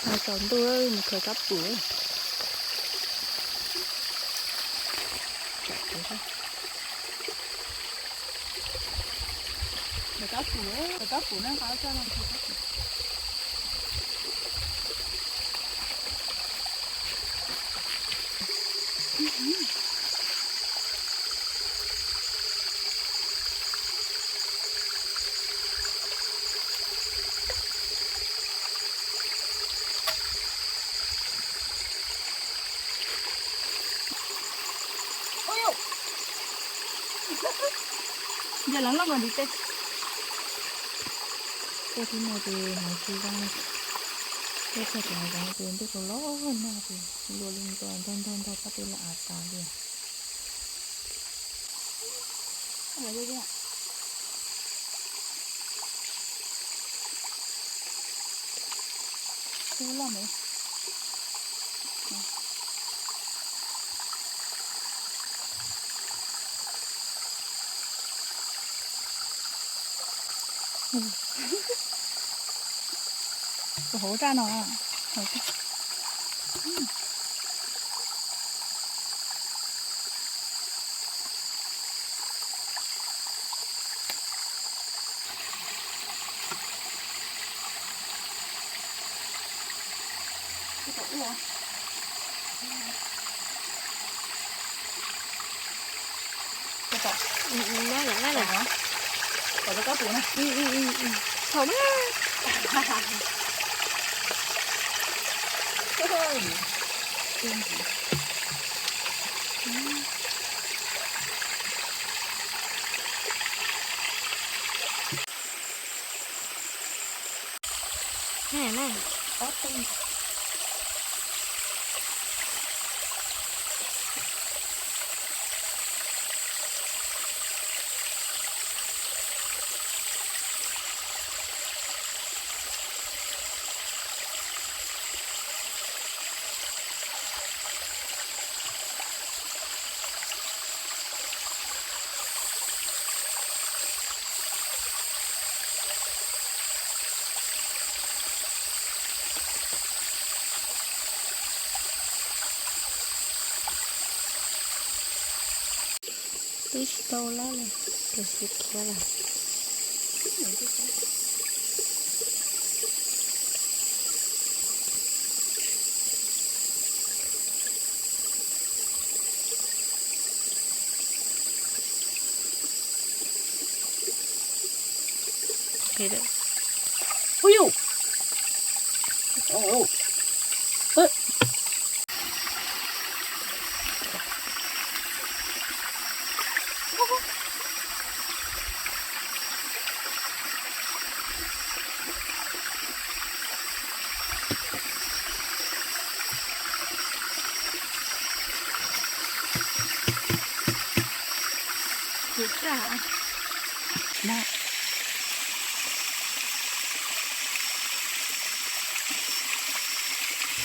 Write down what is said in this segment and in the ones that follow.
Tsaus ntuj mus khaws kab pum. Kab pum, kab pum na, kab pum. Ntsia los loj nkaus ntiv tes. Tej thib no ces hnav tsis zoo, tej txog tseem hnav zoo ces ntuj tsaus los nag ces lua li ntog ntog ntog pab tej lawm av tas li. Hauv raj no. Thaum Twb tsis tau lawm, tus xwb khiav lawm. Huv yus.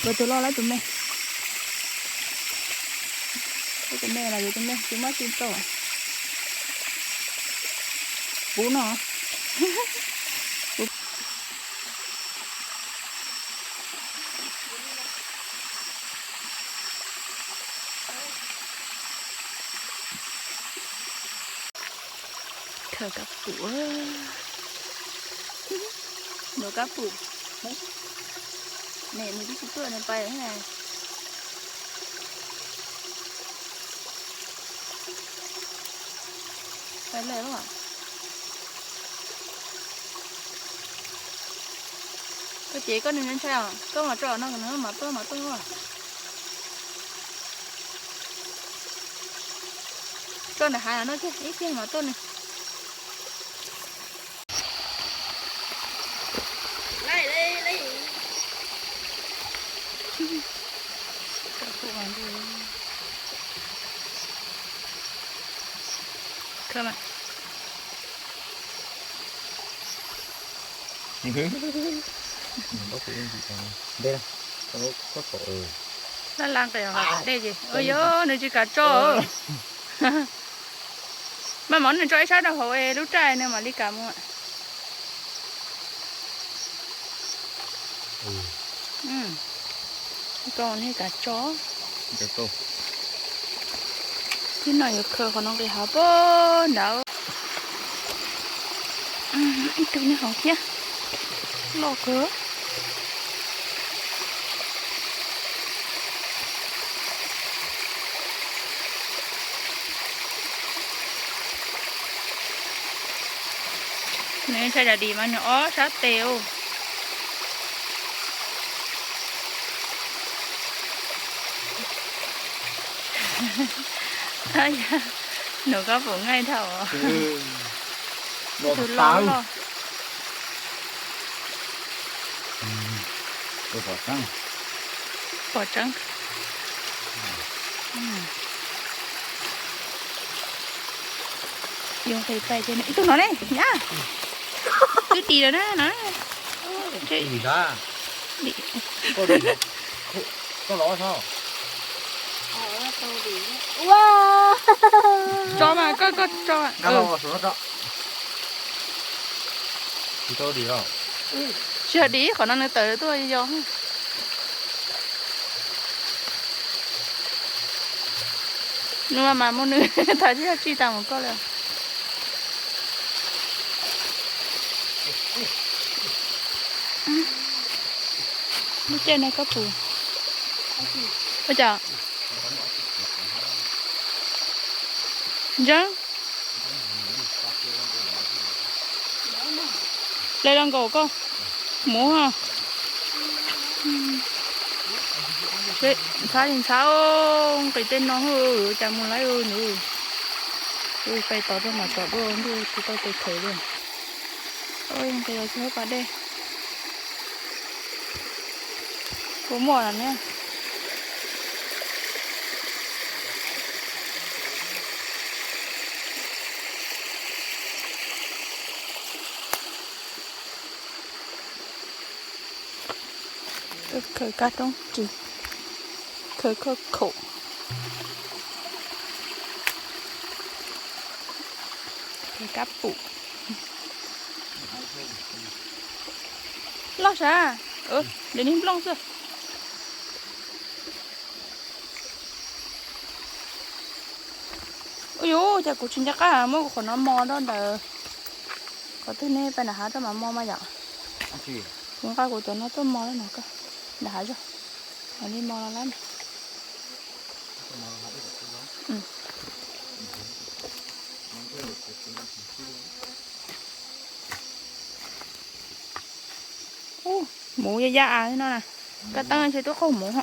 Yuav tus loj lawm tus me. Yuav tus me los yuav tus me tsis muaj tsis tau. Puv no. Khaws kab pum. Nuv kab pum. Niam nws twb tsis tuaj nws pais. Pais lawm. Koj ces koj nws ntshai os, koj mam tso no nws mam tuaj mam tuaj. Tso nram hav no kiag ib pliag mam tuaj nws. Laj laj nqis dej ces, ua yog nws tsis kam tso. Maj mam nws tso ib sab rau hauv es lub raj nws mam li kam mus. Koj nej kav tso. Tib no yuav khaws qhov no nqis hav pog nrad. Ib tug nyob hauv thiab. Loj kawg. Nws ntshai cas dim mas nws ob sab tes ua. Nws koj pum nqaij dhau. Tus loj loj. Pom tseeb. Yuav nqis pais ces ib tug no ne, nyab. Twb dim lawm na no. Tso mas, koj koj tso. Tsis yog dim, qhov no nws tawm tuaj yos. Nws mas mus nws tas tsis yog tsis tas mus koj lawm. Lub caij no koj pum. Ua cas ntseeb. Hle los nkaum koj mus. Ntxhab li ntxhab, nqis tej no cas mus lawm nws. Pais tod rau mam tsom dua ntuj tsis tau tes khaws li. Nqis los txog pas dej. Puas muaj los ne? Khaws kab roob ris, khaws khauj khaum, khaws kab pum. Loj sav, ntawm niag nplooj xwb. Ua yus, cas kuv tsis nco qab muab kuv qhov no mos rau ntawm qhov twg ne, pais nram hav rau mam mos mas yom. Kuv nqa kuv cov no tuaj mos rau nram hav zog, mam li mos los lawm. Ub, muv ya ya av no na. Kab teeb ntshe tuaj qaug muv.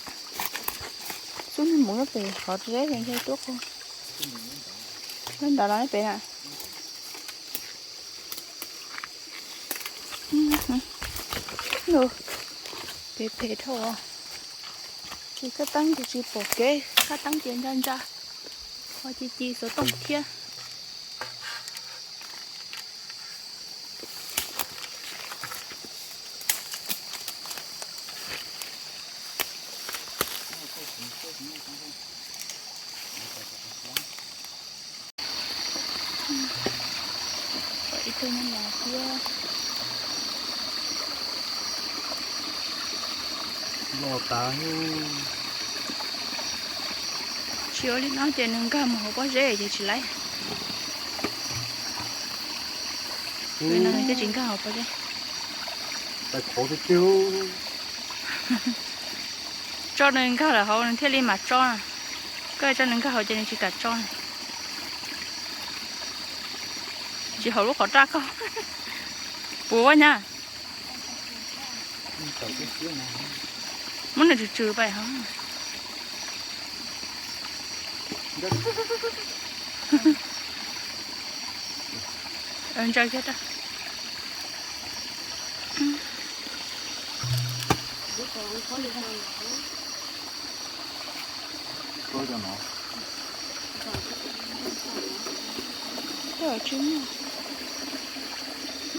Xub muv nyob pem qhov tsev ntshe tuaj qaug. Nyob ntawd los nyob pem na. Phem phem dhau. Ces kab teeb ces tsis pom kev, kab teeb ces ntsa ntsa. Ho ci ci xov tooj thiab. Ib tug nyob no thiab. Tsis ua li no ces nws nkag mus hauv pob zeb ces tsis laib. Li no nws thiaj tsis nkag hauv pob zeb. Tso nws nkag lawm hauv nws thiaj li mam tso. Koj tso nws nkag hauv ces nws tsis kam tso. Tsis haum lub qhov raj koj. Puas nyab? Muab nws tsw tsw pais hov. Ntsaws kiag rau. Tsis muaj.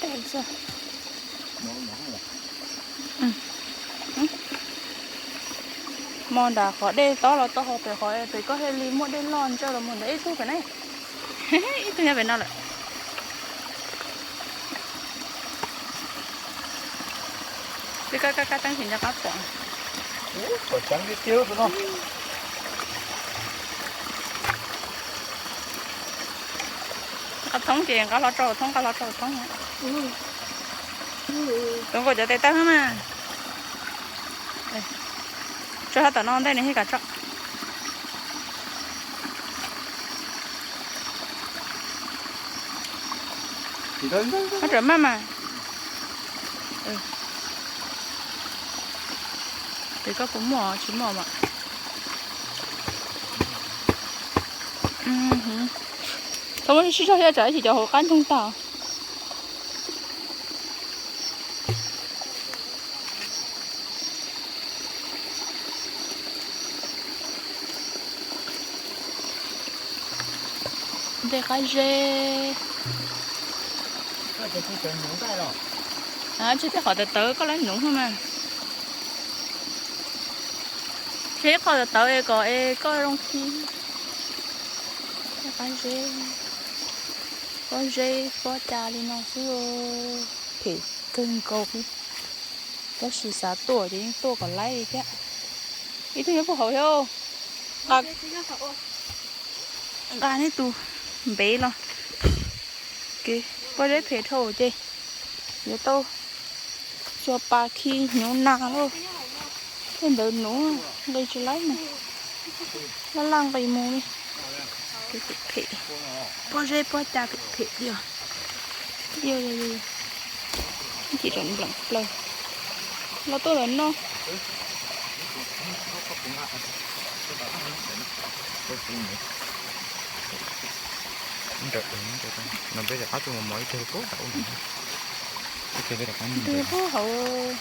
Dej xwb. Mos nram qhov dej tob los tau hauv pem qhov pem koj thiaj li muaj dej loj ntsawj los mus ntawd ib tug pem ne. Ib tug nyob pem no lawm. Twb kab kab kab teeb tsis nco qab pom. Kom tseev tiag tiag tus no. Nqa thoob ces nqa hlo rau thoob, nqa hlo rau thoob. Tus nkaus cov tes taw mas. Tso hab tom no ntej nws thiaj kam tso. Koj rawm maj mas. Ces koj puas muaj tsis muaj mas. Thaum muaj sib zog thiab tsam ib chim cov hauv qab ntsoog tag. Ntej qab zeb. Tseg tej qhov tawv tawv koj lawv nuv mas. Tseg ib qho tawv tawv es kom es koj zoo khi. Ntej qab zeb. Pob zeb pob cas li no xwb. Phem kawg nkaus li. Tab sis xav tuaj ces yeej tuaj kom laib li thiab. Ib tug nyob puag hauv thiab. Nqa neb tus npev los. Pob zeb phem dhau ces yuav tau xyuas pas khi hnyuv nas lauj. Tej ntawd nuv nqis tsis laib mas. Laj laj nqis mus li. Phem, pob zeb pob cas phem phem li os. Yog, yog, yog, ib chim tseem npleem plaws. Los tuaj ntawm no. No peb rov qab tuaj mos mos ib teg puag nram ub no. Ib teg peb rov qab mus ntawd puag hauv.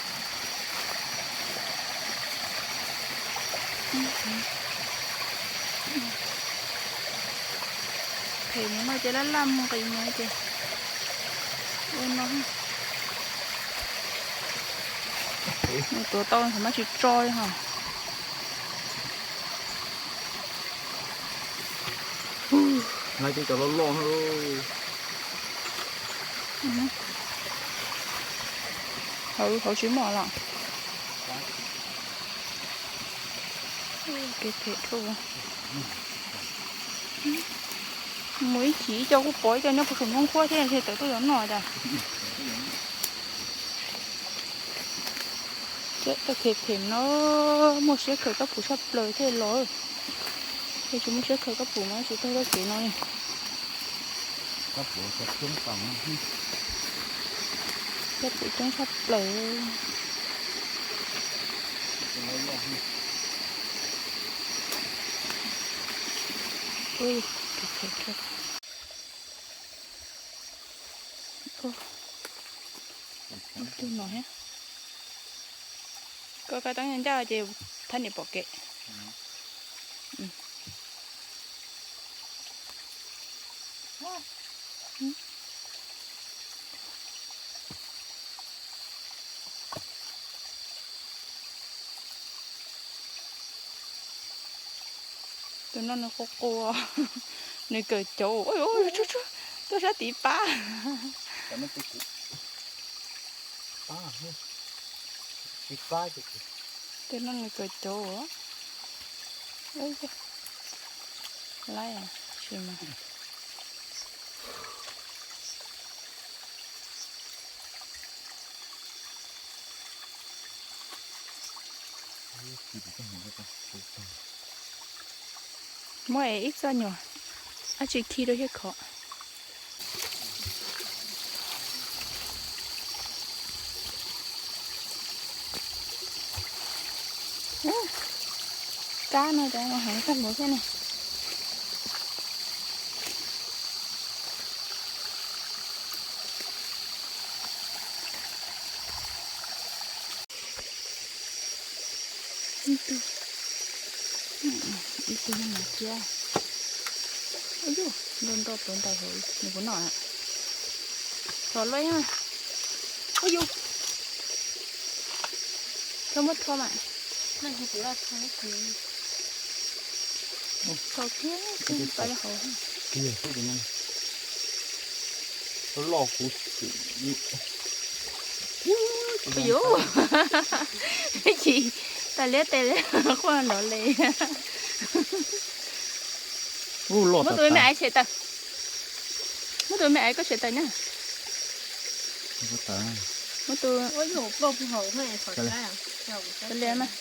Phem mus no ces laj laj mus nqis mus ces ua no. Nws tuav tau thaum maj tsis tso li hos. Lawv cov loj loj. Hauv, hauv tsis muaj los. Kev phem dhau. Mus ib chim ib co kuj pom ib co nyob puag saum npoo nqhuab thiab, tawm tuaj yuav noj cas. Tej kev phem no muaj siab khaws kab pum tshaj plaws thiaj los. Yog tsis muaj siab khaws kab pum mas tsis taug txoj kev no li. Kab pum coob tshaj plaws. Tus no thiab. Koj kab teeb ncaj ces thab niam pom kev. Tus no nws qua qua, nws kawm cauv, tuaj sab tid pab. Tus no nws kawm cauv. Laib tsis mas. Muab es ib txoj nyuag dab tsi khi rau thiab khov. Kab no cas mas heev tag npaum thiab ne. Ib tug, ib tug no mas cia. Ua yuj, nrog nrog tuav ntais hauv nws puas noj na. Thov luaj. Ua yuj, thov muab thov mas. Thov kiag, kiag pais hauv. Loj kuv. Ua yuj, chim, Tas liab tes li, quaj nrov li. Muab tus me me aiv tshem tawm. Muab tus me me aiv koj tshem tawm nyab. Muab tus liab mas.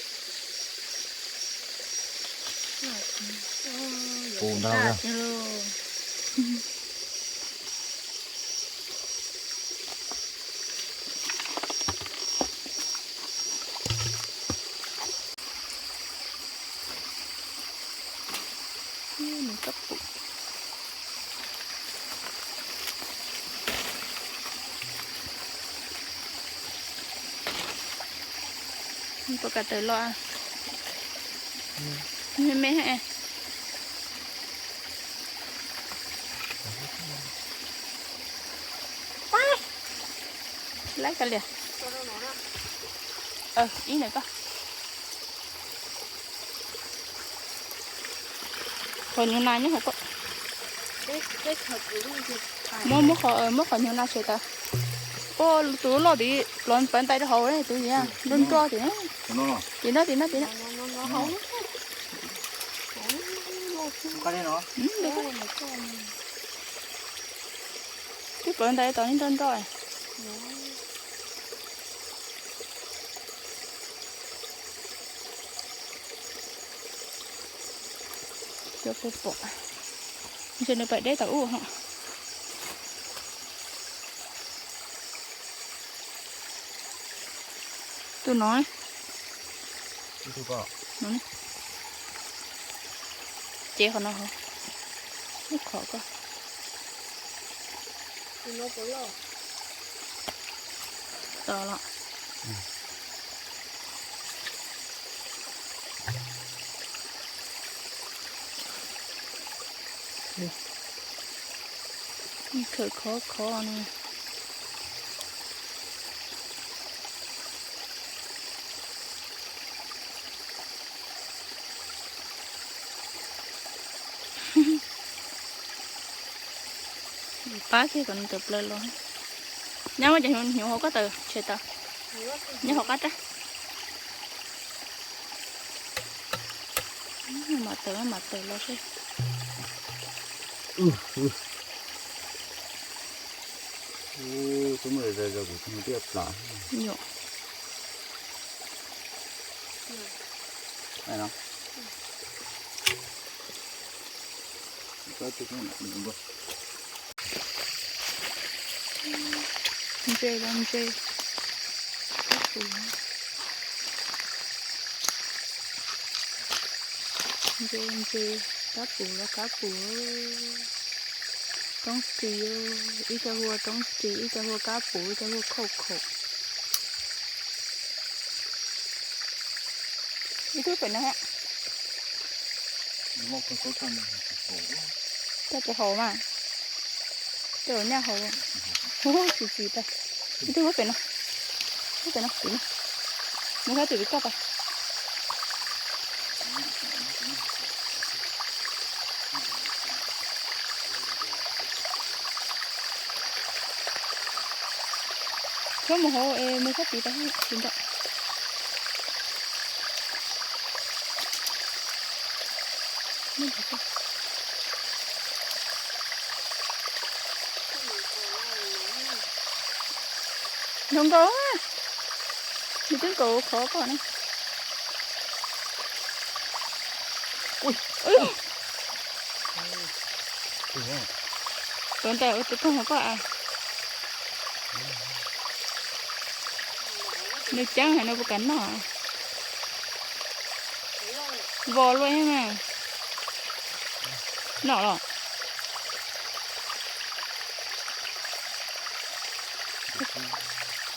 Puas kam tawm los? Me me. Laib koj liam. Ib ntawm koj. Qhov nyuv nas nyob hauv koj. Muab, muab qhov, muab qhov nyuv nas tshem tas. Ua tus loj tid plov pawv ntais rau hauv tus yam nroj nroj tim na. Tim no, tim no, tim no. Twb plov ntais tod nroj nroj. Cov pom pom, ntshe nws pais deb tom ub ho. Tus no, cev qhov no, ub qhov ko. Tos los. Khawm khov khov no. Pab kiag kom nws tawm plaws los. Nyab muab cov hnyuv hauv koj tawm tshem tawm. Nyob hauv qab rab. Mam tawm, mam tawm los seb. Twb muaj zog zog kuv twb plam. Ntse los ntse, kab pum, ntse ntse, kab pum los kab pum. Roob ris, ib co hu ua roob ris, ib co hu ua kab pum, ib co hu ua khauj khaum. Ib tug pem no thiab. Coj pem hauv mas. Coj los nyaj hauv. Hu tsis tsis tas. Ib tug pem no. Ib pem no, pem no. Nws txhob twm pem koj tas. Txhob mus hauv es mus txhob tiv tas tsis nrog. Zoo nkauj, nws twb nkaus qhov koj na. Tuav ntawm ua tus toog hauv koj a. Nws ceeb heev, nws puas kam noj? Vos luaj thiab mas. Noj los?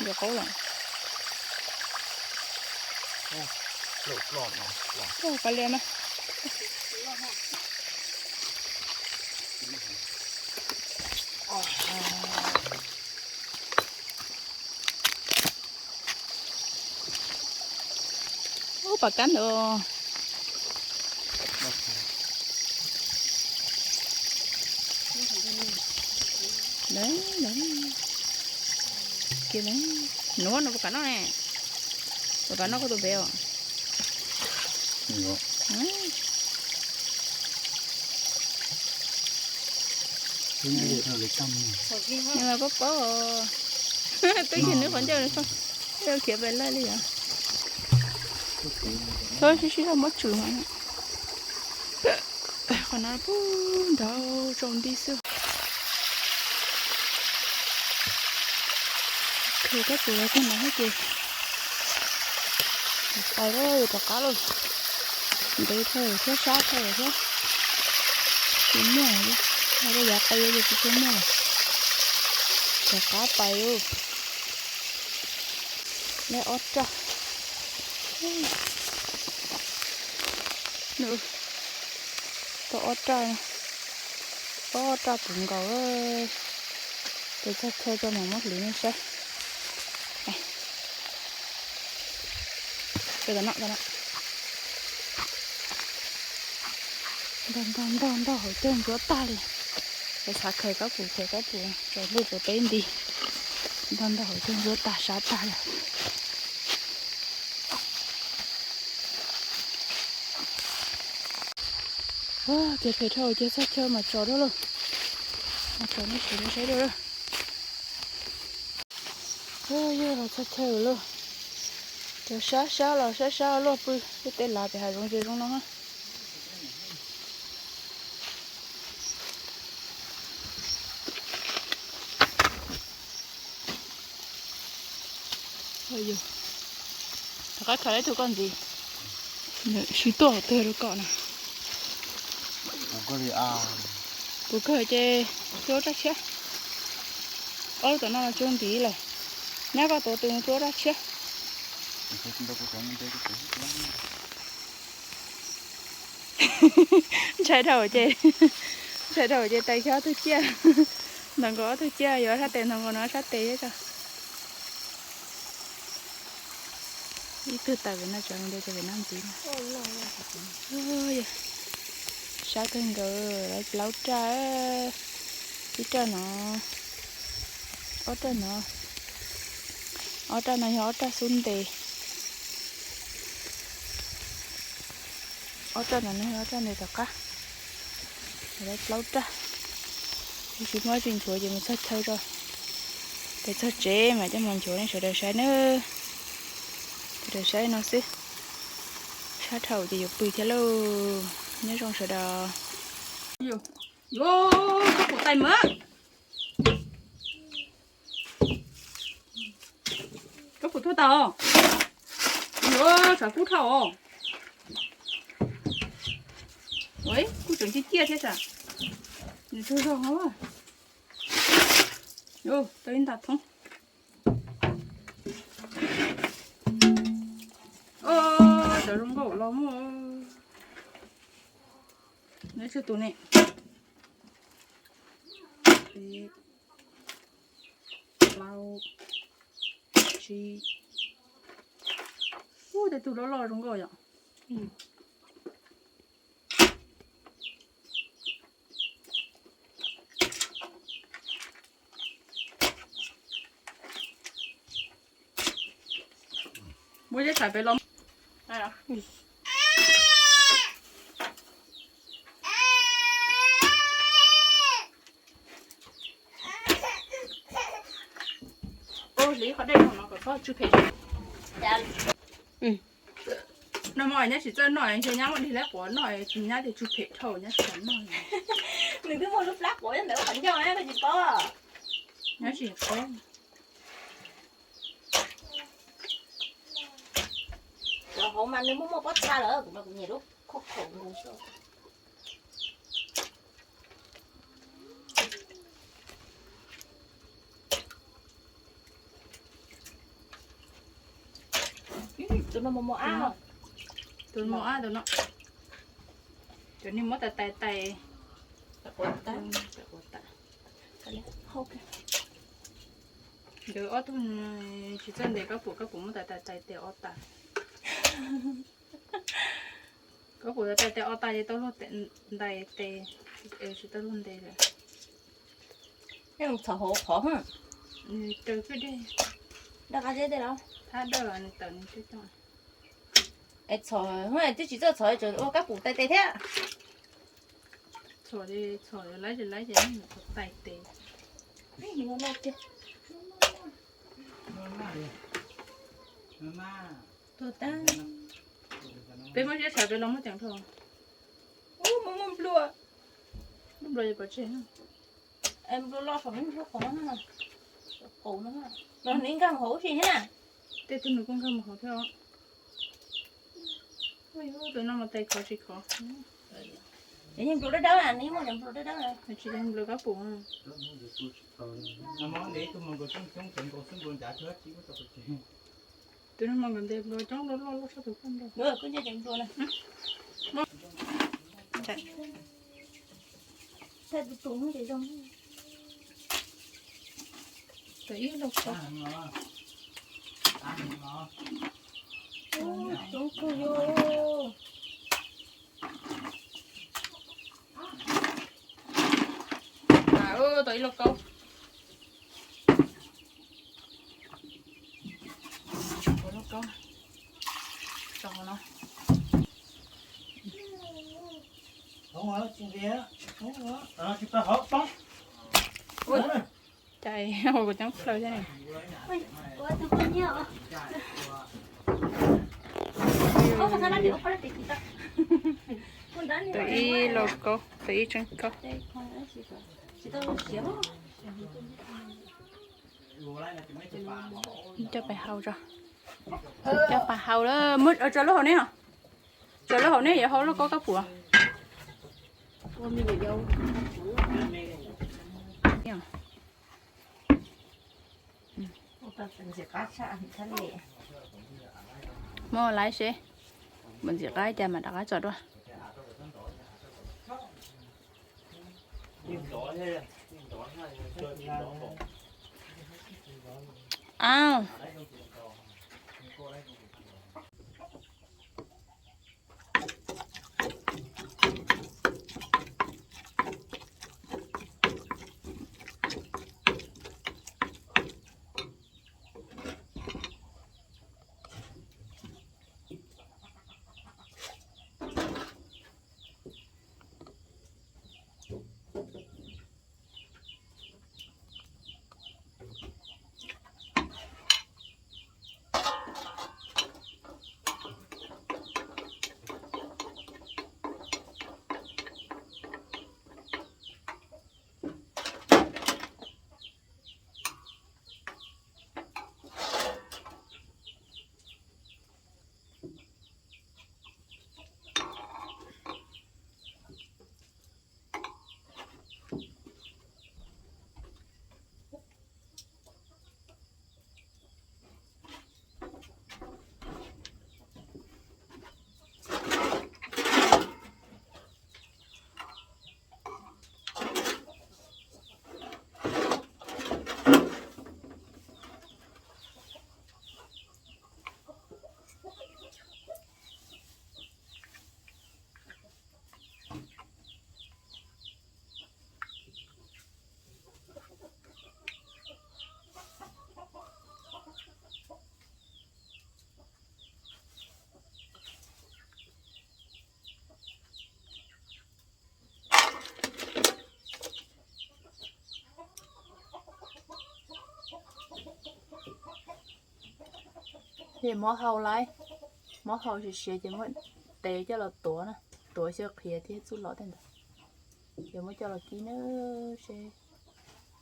Yuav qaub lawm. Kav liam mas. Ub, pom kab ntawd. Kiag, nws, nws puas kam noj ne? Puas kam noj koj tus pem os? Nws mas paub paub, twb yog nws qhov ncauj, khiav pais laij li yom. Txhob sib sib zog muab tswm mas. Qhov no pub nrad tsaus nti xwb. Khaws kab pum los kiag ntawd thiab ces, rov qab lauj, ntev dhau thiab sab dhau thiab. Tsis muaj, yav qe ces tsis tshua muaj. Rov qab pais lauj. Lawm ob raj. Tau ob raj, ob raj puv nkaus. Ces txog chaw tso mam muab hliv nej saib. Ntog ntog ntog ntog hauv caug ntsuab tag li. Xav xav khaws kab pum khaws kab pum, tsaus ntuj tsaus teb nti. Ntog ntog hauv caug ntsuab tag sab tag lawm. Ces phem dhau ces txog chaw mam tso dua lauj. Mam tso nej sawv daws saib dua lauj. Yog los txog chaw lauj. Cov sab sab los sab sab luaj pw, tej lav pem hav zoov ces zoo no. Rov qab khaws ib tug koj ntxiv. Sib tuaj twg rau kom na. Puv kawg ces cuab raj tshiab. Ob lub tom no tsuab ntiv lawm. Nyab koj tuav tus cuab raj tshiab. Ntshai dhau ces, ntshai dhau ces tais kiag ob tug ciaj. Ntawm nkaus ob tug ciaj yuav sab tes, ntawm nkaus no sab tes thiab tso. Ib tug tawm pem no tso, mus ntawd ces pem no ntxiv. Sab kawg nkaus, lawv plaub raj. Ib raj no, ob raj no, ob raj no yog ob raj xub ntes. Ob raj no yog ob raj ntes tom qab. Lawv plaub raj. Tsis muaj tsis nchuav ces mus txog chaw tso. Pes txog tsev mas coj mus nchuav nej sawv daws saib nawb. Sawv daws saib no xwb. Sab dhau ces yuav pw thiab lauj. Nyob zoo sawv daws. Yuav, koj pum tais mas. Koj pum tuaj tau. Yuav tshav kub dhau os. Ua, kuj tseem ciaj ciaj thiab tsam. Nws tsaug zog. Yuav tau ib nta thoob. Cov zoo nkauj los muaj. Neb tsawg tus ne? Peb, plaub, tsib. Ub, tej tug loj loj zoo nkauj yom. Muab cov tshav pem los. Hliv qhov dej no kom txhob tsw phem. No mas nyab tsis txawj noj, nyab muab dig lab quav noj, nyab tias tsw phem dhau, nyab tsis noj. Nws twb muaj lub plab quav ntawm qhov ncauj na, koj tsis paub. Nyab tsis paub. Cov hauv mas nws muaj muaj pob txha lawm, kuv mas kuv nyiam lub khauj khaum nkaus xwb. Tus no mos mos ab. Tus mos ab tus no. Cov niag muab tais tais tais. Tais quav tas. Nkawd ob tug tsis txawj ntes kab pum, kab pum muab tais tais tais tes o tas. Kab pum tais tais tes o tas ces tau luag ntais tes, tsis tau luag ntes lawm. Txhom hauv qhov, nws raws kwj deg. Daj qab zeb tej los? Thab dawj los nws tawm nws coob coob. Es txhom, twb tsis txawj txhom, tseem ua kab pum tais tes thiab. Txhom, txhom laib laib ces txhom tais tes. Peb muab siab tshav peb los muab ceev dhau. Ub, muaj muaj nplua. Lub nplua yuav pov tseg. Nplua loj saum nplua qhov no, qaum no. Los nws nkag mus hauv si thiab na. Tej tug nws kuj nkag mus hauv thiab os. Tus no mas tais khov tsis khov. Nws yog nplua dawb dawb na, nws muaj cov nplua dawb dawb na. Tsis yog nplua kab pum. Tus no mas nkawd ntes nplua coob loj loj loj tshaj tus koj nrog. Thaij tus tus hnub ces zoo. Tau ib lauj kaub. Coob kawg yus. Tau ib lauj kaub. Ua lauj kaub tso hauv no. Cas ua kuv coob plaws thiab ne. Tau ib lauj kaub, tau ib tseeb kaub. Coj pais hau tso. Coj pais hau lawm, muab tso lub hauv ne os. Tso lub hauv ne yuav hau lauj kaub kab pum. Muab laib seb, npaum ntxim qab cas mas rov qab tso dua. Au. Ces muab hau lawm, muab hau siav siav ces muab tes coj los tuav na, tuav xyaw qhiav thiab txuj lom tej ntawd. Ces muab coj los kib na, seb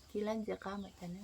kib lab ntxim qab npaum cas na.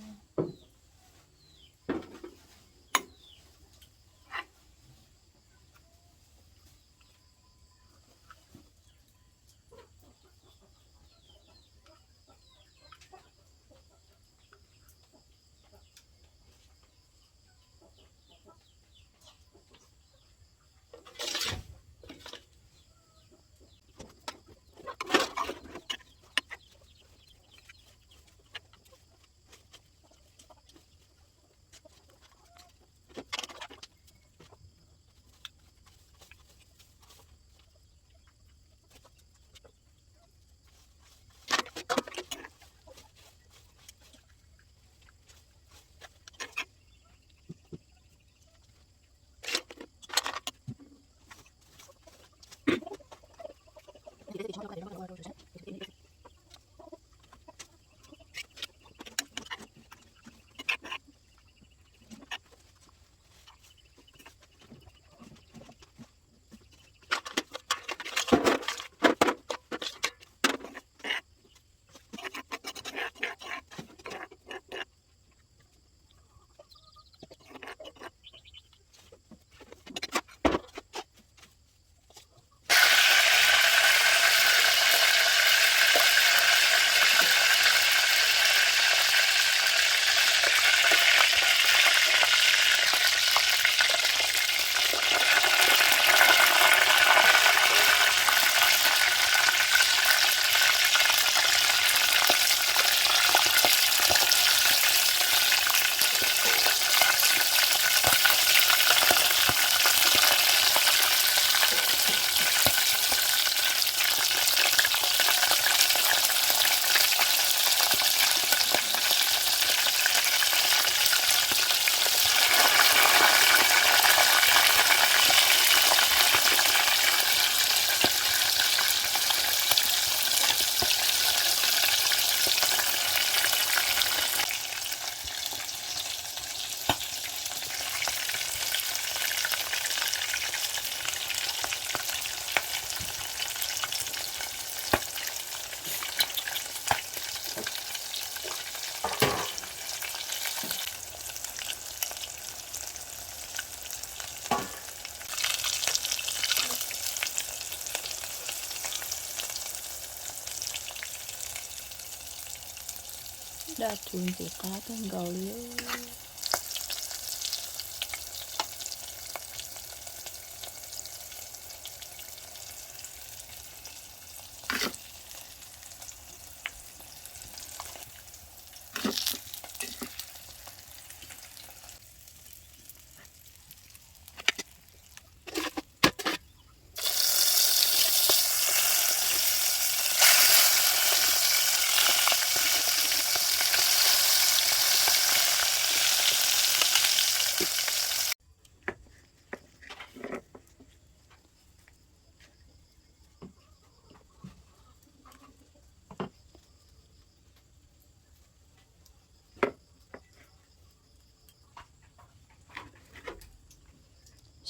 Daj rhuv ntxim qab kawg nkaus li.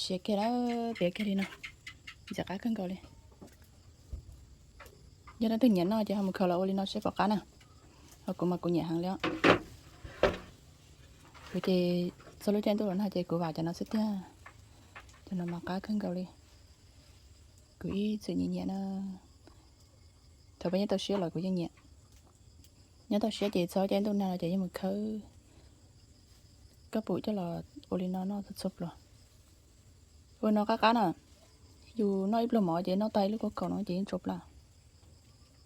Siav kiag lawm, piav kiag li no, ntxim qab kawg nkaus li. Yog leej twg nyiam noj ces ho mus khaws los ua li no seb puas qab na. Ho kuv mas kuv nyiam heev li os. Kuv ces txog lub caij ntuj los no ces kuv vam cov no xwb tiag. Cov no mas qab kawg nkaus li. Kuv ib txwm nyiam nyiam na. Thaum peb nyob toj siab los kuv yeej nyiam. Nyob toj siab ces txog caij ntuj nag no ces yeej mus khawb kab pum coj los ua li no noj txhua txhua pluas. Ua no qab qab na. Yus noj ib pluag mov ces noj tag ib lub kua kaum no ces yeej tsau plab.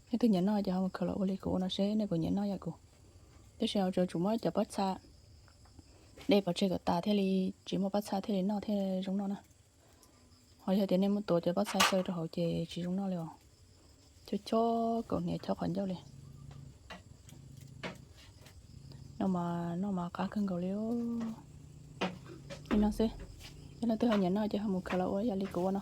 Leej twg nyiam noj ces ho mus khaws los ua li kuv ua no seb nej puas nyiam noj yam kuv. Tab sis tsuas tsum muab cov pob txha de pov tseg kom tas thiaj li tsis muaj pob txha thiaj li noj thiaj zoo noj na. Ho yog tias nej muab tuav cov pob txha xyaw rau hauv ces tsis zoo noj li os. Chob chob kaus hniav chob qhov ncauj li. Noj mas, noj mas qab kawg nkaus li. Li no xwb. Yog leej twg ho nyiam noj ces ho mus khaws los ua yam li kuv ua no.